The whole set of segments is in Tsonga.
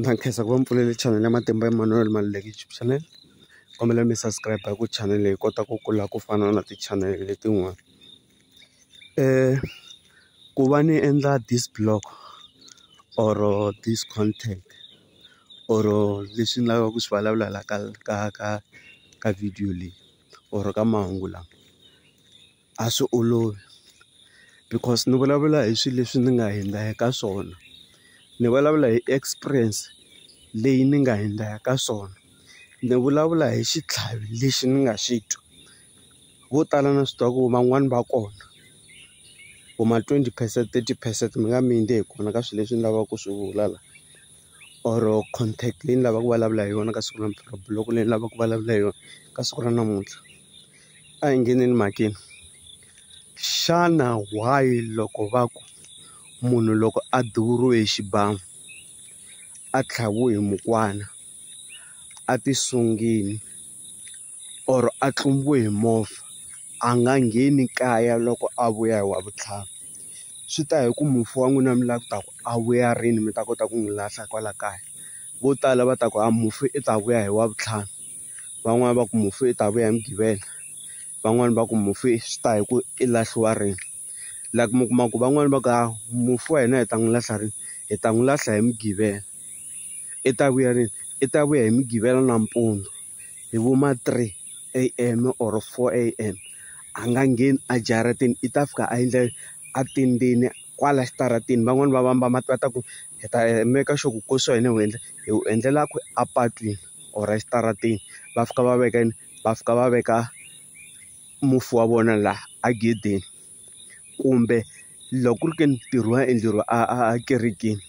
Na khensa ku va mi pfulele channel ya Matimba Emmanuel Maluleke YouTube channel. Kombela mi subscribe ku channel yi kota ku kula ku fana na ti-channel letin'wana. Ku va ni endla this blog or this content or leswi ni lavaka ku swi vulavula la ka ka ka ka video leyi or ka mahungu lama, a swi olovi. Because ni vulavula hi swilo leswi ni nga hundza eka swona. Ni vulavula hi experience leyi ni nga hundza ka swona. Ni vulavula hi xitlhavi lexi ni nga xi twa. Vo tala na swi tiva ku van'wani va kona, vo ma 20 percent, 30 percent mi nga mi hundze hi kona ka swilo leswi ni lavaka ku swi vula la. Or content leyi ni lavaka ku vulavula hi yona ka siku ra namuntlha, buloko leyi ni lavaka ku vulavula hi yona ka siku ra namuntlha. A hi ngheneni mhakeni. Xana why loko va ku munhu loko a duvuriwe hi xibamu, a tlhaviwe hi mukwana, a ti sungile or a tlumbiwe hi movha, a nga ngheni kaya loko a vuya hi wavuntlhanu? Swi ta hi ku mufi wa n'wina mi lava ku ta ku a vuya rini mi ta kota ku n'wi lahla kwala kaya. Vo tala va ta ku a mufi i ta vuya hi wavuntlhanu, van'wani va ku mufi i ta vuya hi mugqivela, van'wani va ku mufi swi ta hi ku i lahliwa rini. Like mi kuma ku van'wani va ku a mufi wa hina hi ta n'wi lahla rini? Hi ta n'wi lahla hi mugqivela. I ta vuya rini? I ta vuya hi mugqivela nampundzu hi vo ma 3 AM or 4 AM. A nga ngheni ejaratini i ta fika a endla a tendeni kwala xitaratini. Van'wani va vamba va ta ku hi ta make sure ku nkosi wa hina hi wu endla hi wu endlela kwihi apatwini or exitarateni. Va fika va veka yini? Va fika va veka mufi wa vona laha egedeni. Kumbe loko ku ri ke ni ntirho wa endleriwa a a a kerekeni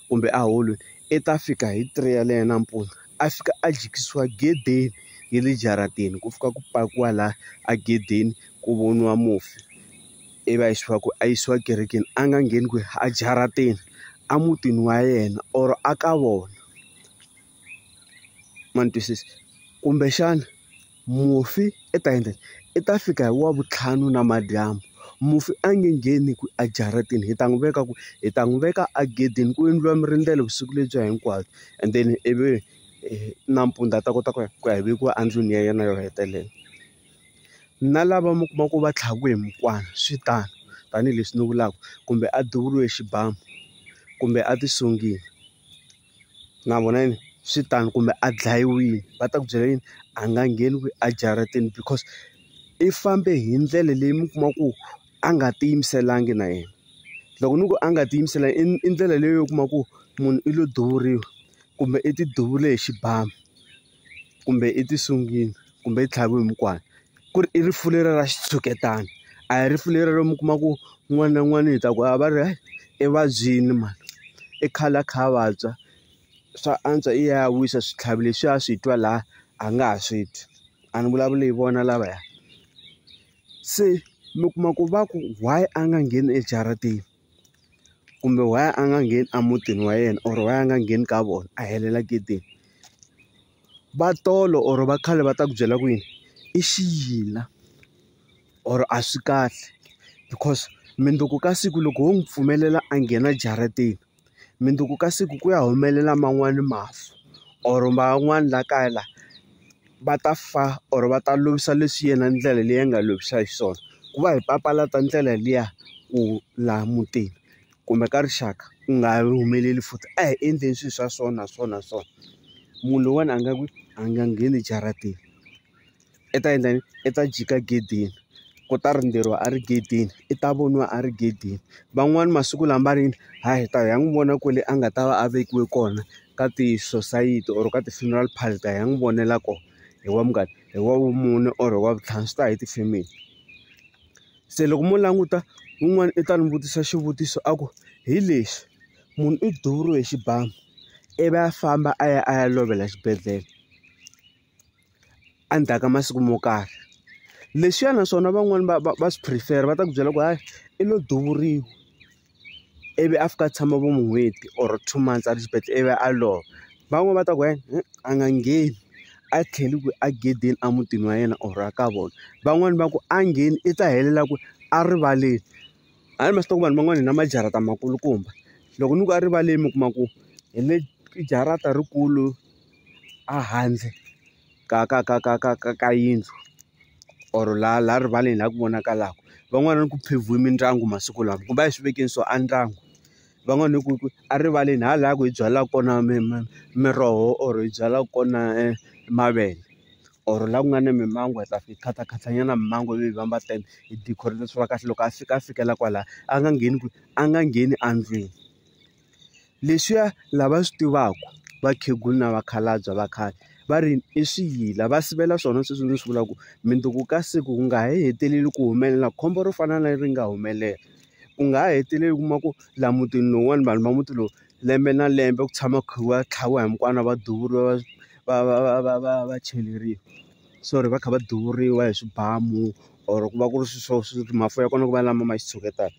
kumbe eholweni, i ta fika hi 3 yaleyo nampundzu a fika a jikisiwa gedeni ya le jaratini ku fika ku pakiwa laha egedeni ku voniwa mufi. Ivi a yisiwa a yisiwa kerekeni a nga ngheni kwihi ejaratini, emutini wa yena or a ka vona. Ma ni twisisa? Kumbexana mufi i ta endla i ta fika hi wavuntlhanu namadyambu, mufi a nge ngheni ku ejaratini hi ta n'wi veka kwihi? Hi ta n'wi veka egedeni ku endliwa mirindelo vusiku lebyiya hinkwabyo and then ivi nampundzu a ta kota ku ya ku ya vekiwa endlwini ya yena yo hetelela. Na lava mi kuma ku va tlhaviwe hi mukwana swi tano tanihileswi ni vulaka kumbe a duvuriwe hi xibamu kumbe a ti sungile. Na vona yini swi tano kumbe a dlayiwile va ta ku byela yini a nga ngheni kwihi ejaratini because i fambe hi ndlela leyi mi kuma ku a nga tiyimiselangi na yena. Loko ni ku a nga tiyimiselanga i ndlela leyi u kuma ku munhu i lo duvuriwa kumbe i ti duvule hi xibamu kumbe i ti sungile kumbe i tlhaviwe hi mukwana ku ri i rifu leri ra xitshuketana a hi rifu leri ro mi kuma ku un'wana na un'wana hi ta ku a va ri i vabyini mani i khale a kha a vabya swa antswa i ya wisa switlhavi leswiya a swi twa laha a nga ha swi twi a ni vulavuli hi vona lavaya se mi kuma ku va ku why a nga ngheni ejaratini kumbe why a nga ngheni emutini wa yena or why a nga ngheni ka vona a helela gedeni va tolo or va khale va ta ku byela ku yini i xiyila or a swi kahle because mundzuku ka siku loko ho n'wi pfumelela a nghena jaratini mundzuku ka siku ku ya humelela man'wani mafu or van'wani la kaya la va ta fa or va ta lovisa leswi yena ndlela leyi a nga lovisa xiswona ku va hi papalata ndlela liya ku laha mutini kumbe ka rixaka ku nga humeleli futhi a hi endleni swilo swa so na so na so munhu loyiwani a nga ku a nga ngheni jaratini i ta endla yini i ta jika gedeni ku ta rindzeriwa a ri gedeni i ta voniwa a ri gedeni van'wani masiku lama va ri yini hayi hi ta ya n'wi vona kwale a nga ta va a vekiwe kona ka ti-society or ka ti-funeral parlour hi ta ya n'wi vonela kona hi wa mungani hi wa vumune or hi wa vuntlhanu swi ta hi ti-family. Se loko mo languta wun'wani i ta ni vutisa xivutiso a ku hi lexi munhu i duvuriwe hi xibamu ivi a famba a ya a ya lovela xibedhlele endzhaku ka masiku mo karhi leswiya naswona van'wani va swi prefer va ta ku byela ku hayi i lo duvuriwa ivi a fika a tshama vo n'hweti or 2 months a ri xibedhlele ivi a lova van'wani va ta ku a nga ngheni a tlheli ku egedeni emutini wa yena or a ka vona van'wani va ku a ngheni i ta helela ku a rivaleni a ni ma swi tiva ku vanhu van'wana hi na majarata makulukumba loko ni ku a rivaleni mi kuma ku hi le I jarata rikulu a handle ka ka ka ka ka ka ka yindlu or laha laha rivaleni laha ku vonakalaka. Van'wana ku pheviwe mindyangu masiku lawa, kumbe a hi swi vekeni so a ndyangu. Van'wani ku ku erivaleni halaya ku hi byalaka kona miroho or hi byalaka kona mavele, or laha ku nga na mimango hi ta fika hi khatakhatanyana mimango ivi hi vamba tende, hi decorate swi va kahle. Loko a fika a fikela kwalaya, a nga ngheni kwihi? A nga ngheni endlwini. Leswiya lava swi tivaka vakhegula na vakhalabye va khale, va ri i swiyila va sivela swona sweswi ni swi vulaka ku mundzuku ka siku ku nga ha heteleli ku humelela khombo ro fana na leri nga humelela. Ku nga ha heteleli u kuma ku laha mutini lowuwani vanhu va muti lowu lembe na lembe ku tshama ku kha va tlhaviwa hi mukwana va duvuriwa va va va va va va cheleriwa. Sorry va kha va duvuriwa hi swibamu or ku va ku ri swilo swo mafu ya kona ku va lama ma xitshuketana.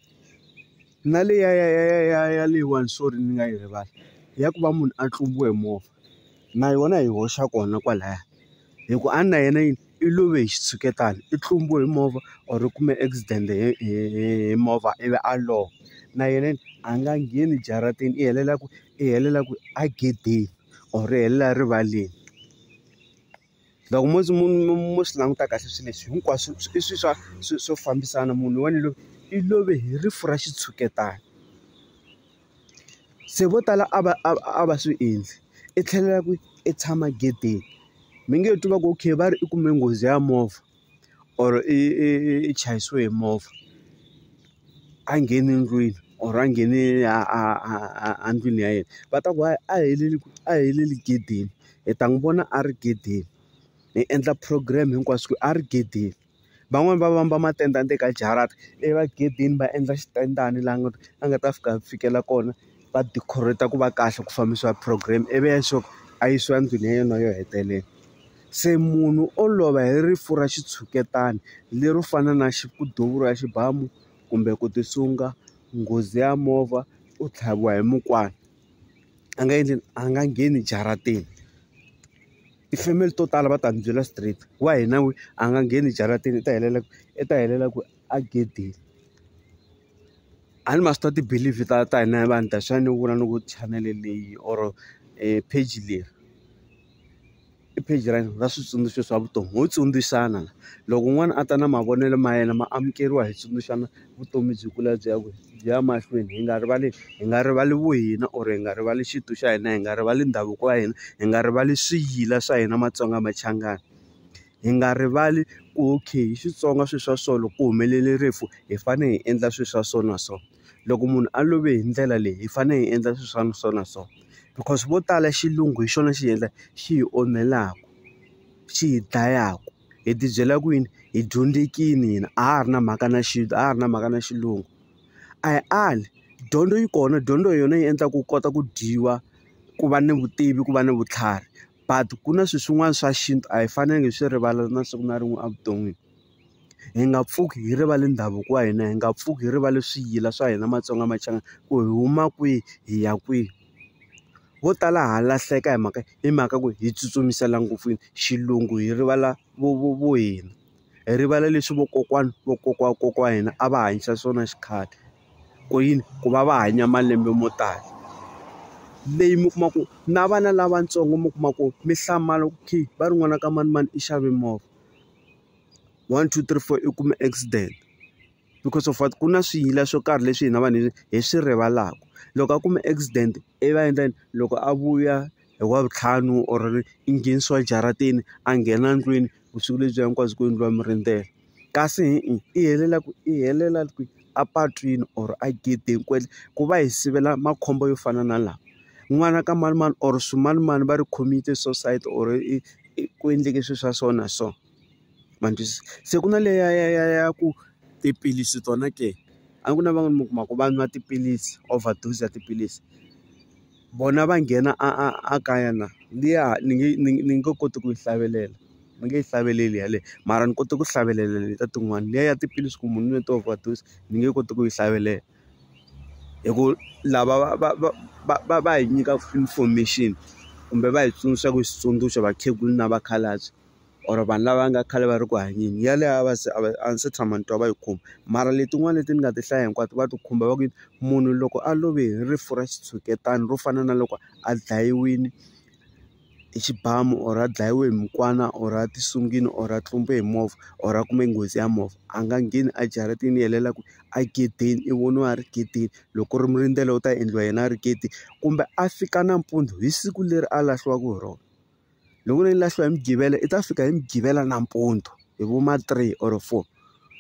Na leya ya ya ya ya ya leyiwani sorry ni nga yi rivala, ya ku va munhu a tlumbiwe hi movha, na yona hi hoxa kona kwalaya. Hikuva a na yena yini, i love hi xitshuketana, i tlumbiwe hi movha or i kume accident hi hi hi movha ivi a lova. Na yena a nga ngheni jaratini i helela kwihi? I helela kwihi? Egedeni or i helela rivaleni. Loko mo mo swi languta kahle swilo leswi hinkwaswo i swilo swa swo fambisana munhu wa loyi i love hi rifu ra xitshuketana. Se vo tala a va a a va swi endli, i tlhelela kwihi? I tshama gedeni. Mi nge twi va ku okay va ri i kume nghozi ya movha or i i i chayisiwe hi movha, a ngheni ndlwini or a ngheni a a a a ndlwini ya yena. Va ta ku hayi a heleli a heleli gedeni, hi ta n'wi vona a ri gedeni. Hi endla program hinkwaswo ku a ri gedeni. Van'wani va vamba matende endzeni ka jarata, ivi va gedeni va endla xitendani laha a nga ta fika a fikela kona, va decorate ku va kahle ku fambisiwa program ivi a yisiwa endlwini ya yena yo hetelela. Se munhu o lova hi rifu ra xitshuketana lero fana na ku duvuriwa xibamu, kumbe ku ti sunga, nghozi ya movha, u tlhaviwa hi mukwana, a nga endli a nga ngheni jaratini. Ti-family to tala va ta mi byela straight, wa hina we a nga ngheni jaratini i ta helela i ta helela kwihi? Egedeni. A ni ma swi tiva ti-belief ta ta hina vanhu that's why ni vula ni ku chanele leyi or page leri, i page ra ra switsundzuxo swa vutomi. Ho tsundzuxana la. Loko un'wana a ta na mavonelo ma yena ma amukeriwa hi tsundzuxana vutomi byi kula byi ya kwihi? Byi ya mahlweni. Hi nga rivali hi nga rivali vuhina or hi nga rivali xintu xa hina, hi nga rivali ndhavuko wa hina, hi nga rivali swiyila swa hina Matsonga Machangani. Hi nga rivali ku okay hi Xitsonga swilo swa so loko ku humelele rifu hi fanele hi endla swilo swa so na so. Loko munhu a love hi ndlela leyi hi fanele hi endla swilo swa so na so. Because vo tala xilungu hi xona xi endla xi hi onhelaka, xi hi dlayaka. Hi ti byela ku yini? Hi dyondzekile hina a ha ha ri na mhaka na xintu, a ha ha ri na mhaka na xilungu. A hi ali, dyondzo yi kona, dyondzo hi yona yi endlaka ku kota ku dyiwa, ku va ni vutivi, ku va ni vutlhari. But ku na swilo swin'wana swa xintu a hi fanelanga hi swi rivala na siku na rin'we evuton'wini. Hi nga pfuki hi rivale ndhavuko wa hina, hi nga pfuki hi rivale swiyila swa hina Matsonga Machangani ku hi huma kwihi hi ya kwihi. Vo tala ha lahleka hi mhaka hi mhaka ku hi tsutsumisela ngopfu xilungu hi rivala vo vo vo hina. Hi rivala leswi vakokwana vakokwana wa kokwana wa hina a va hanyisa swona xikhale. Ku yini? Ku va va hanya malembe mo tala. Leyi mi kuma ku na vana lavatsongo mi kuma ku mi hlamala ku okay va ri n'wana ka manimani i xave movha, one two three four i kume accident. Because of what? Ku na swiyila swo karhi leswi hina vanhu hi swi rivalaka. Loko a kume accident ivi va endla yini? Loko a vuya hi wavuntlhanu or i nghenisiwa jaratini a nghena ndlwini vusiku lebyiya hinkwabyo ku endliwa mirindzelo. Kasi i helela kwihi? I helela kwihi? Apatwini or egedeni ku ku va hi sivela makhombo yo fana na lawa. N'wana ka manimani or swimanimani va ri commit suicide or i ku endleke swilo swa so na so. Ma ni twisisa? Se ku na leya ya ya ya ku tiphilisi tona ke, a ku na van'wani mi kuma ku va nwa tiphilisi overdose ya tiphilisi. Vona va nghena a a a kaya na, liya ni nge ni ni nge koti ku yi hlavelela, ni nge yi hlaveleli yaleyo. Mara ni kote ku hlavelela letiya tin'wani. Liya ya tiphilisi ku munhu u nwe ti-overdose ni nge koti ku yi hlavelela. Hi ku lava va va va va va va hi nyikaka information kumbe va hi tsundzuxaka xitsundzuxo vakhegula na vakhalabye or vanhu lava nga khale va ri ku hanyeni yaleyo a va se a va a ni se tshama ni twa va yi khumba mara letin'wana leti ni nga ti hlaya hinkwato va ti khumba va ku yini munhu loko a love hi rifu ra xitshuketano ro fana na loko a dlayiwile hi xibamu or a dlayiwe hi mukwana or a tisungini or a tlumbe hi movha or a kume nghozi ya movha a nga ngheni ejaratini helela ku egedeni i voniwa a ri gedeni loko ku ri murindzelo wu ta endliwa yena a ri gedeni kumbe a fika nampundzu hi siku leri a lahliwaka hi rona loko ni lahliwa hi mugqivela i ta fika hi mugqivela nampundzu hi vo ma 3 or 4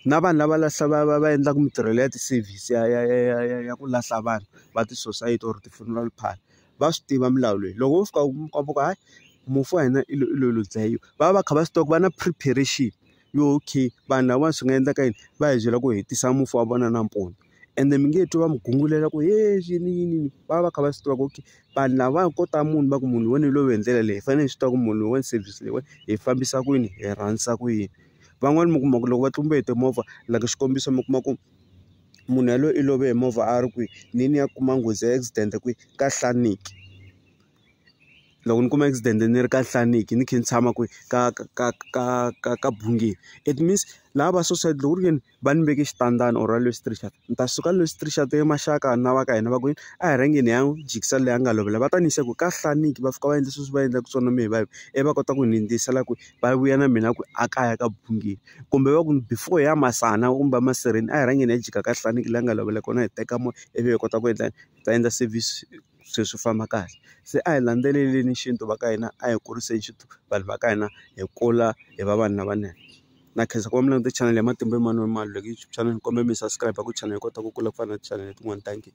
na vanhu lava lahla va endlaka mintirho ya ti-service ya ya ya ya ya ya ku lahla vanhu va ti-society or ti-funeral parlour va swi tiva milawu leyi loko wo fika u komba ku hayi mufi wa hina i lo i lo dlayiwa va va va kha va swi tiva ku va na preparation yo okay vanhu lava swi nga endleka yini va hi byela ku hetisa mufi wa vona nampundzu ende mi nge twi va mi gungulela ku he yini yini yini va va va kha va swi tiva ku okay vanhu lava ko ta munhu va ku munhu loyiwani i love hi ndlela leyi hi fanele hi swi tiva ku munhu loyiwani service leyiwani hi fambisa ku yini hi rhangisa ku yini van'wani mi kuma ku loko va tlumbe hi timovha like xikombiso mi kuma ku munhu yaloye i love hi movha a ri kwihi ni ni ya kuma nghozi ya accident kwihi ka Hlaneki loko ni kuma accident ni ri ka Hlaneki ni kha ni tshama kwihi ka ka ka ka ka ka Bungeni it means lava va society loko ku ri ke ni va ni veke xitandani or a stretcher ni ta suka loyi stretcher maxaka na va ka hina va ku yini a hi rhangeni hi ya jikisa leyi a nga lovela va ta ni yisa ku ka Hlaneki va fika va endla sweswi va endlaka swona mehe va ivi va kota ku ni hundzisela ku va vuya na mina ku a kaya ka Bungeni kumbe va ku before hi ya Masana kumbe Masirheni a hi rhangeni hi ya jika ka Hlaneki laha nga lovela kona hi teka movha ivi hi kota ku endla hi ta endla service swilo swi famba kahle se a hi landzeleleni xintu va ka hina a hi kuriseni xintu vanhu va ka hina hi kula hi va vanhu lavanene na khensa ku va mi langute channel ya Matimba Emmanuel Maluleke YouTube channel ni kombela mi subscribe ku channel yi kota ku kula ku fana na ti-channel letin'wana thank you.